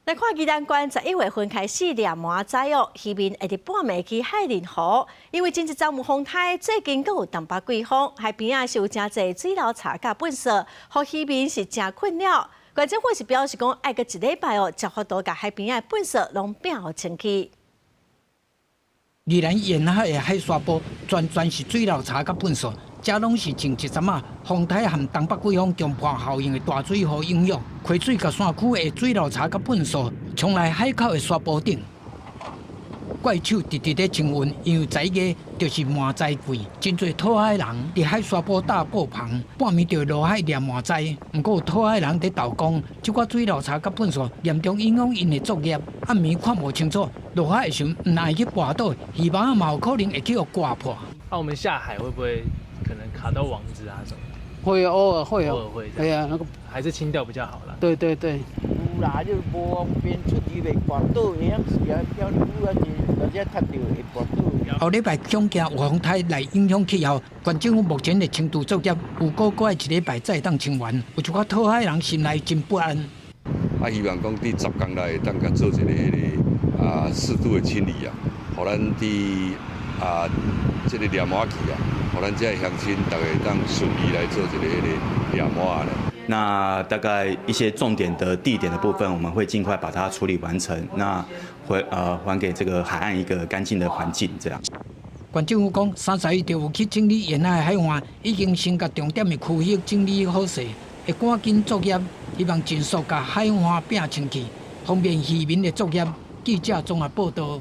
來看宜蘭縣11月份開始掠蟆仔哦，漁民會佇半暝去海磷湖，因為前一陣有風颱，最近閣有東北季風，海邊仔是有誠濟水流柴佮糞埽，予漁民是誠困擾。縣政府是表示講，愛閣一禮拜哦，才有法度共海邊仔糞埽攏摒予清氣。宜蘭沿海的海沙埔，全全是水流柴佮糞埽，這攏是前一陣仔風颱和東北季風強迫效應的大水雨影響，溪水佮山區的水流柴佮糞埽衝來海口的沙埔頂。怪手直直咧清運，因為11月就是蟆仔季，真濟討海人佇海沙埔搭布棚，半暝就會落海掠蟆仔。毋過討海人佇投講，這寡水流柴佮糞埽嚴重影響𪜶的作業，暗暝看無清楚，落海的時陣毋但會去跋倒，魚網嘛有可能會去予割破。那我們下海會不會可能卡到網子啊什麼？會偶爾會偶爾會。對啊，那個還是清掉比較好啦。對對對。有啦，你無方便出去袂跋倒，會曉時啊，漂流啊，或者踢著會跋倒。後禮拜恐驚有風颱來影響氣候，縣政府目前的清除作業有估閣愛一禮拜才會當清完，有一寡討海人心內真不安。啊，希望講佇10工內會當共做一個彼个適度的清理啊，予咱佇這个掠蟆季啊，予咱遮的鄉親逐家會當順利來做一個彼个掠蟆仔咧。那大概一些重點的地點的部分，我們會盡快把它處理完成。那回還給這個海岸一個乾淨的環境，這樣。縣政府講，30日就有去整理沿海海岸，已經先共重點的區域整理好勢，會趕緊作業，希望盡速共海岸摒清氣，方便漁民的作業。記者綜合報道。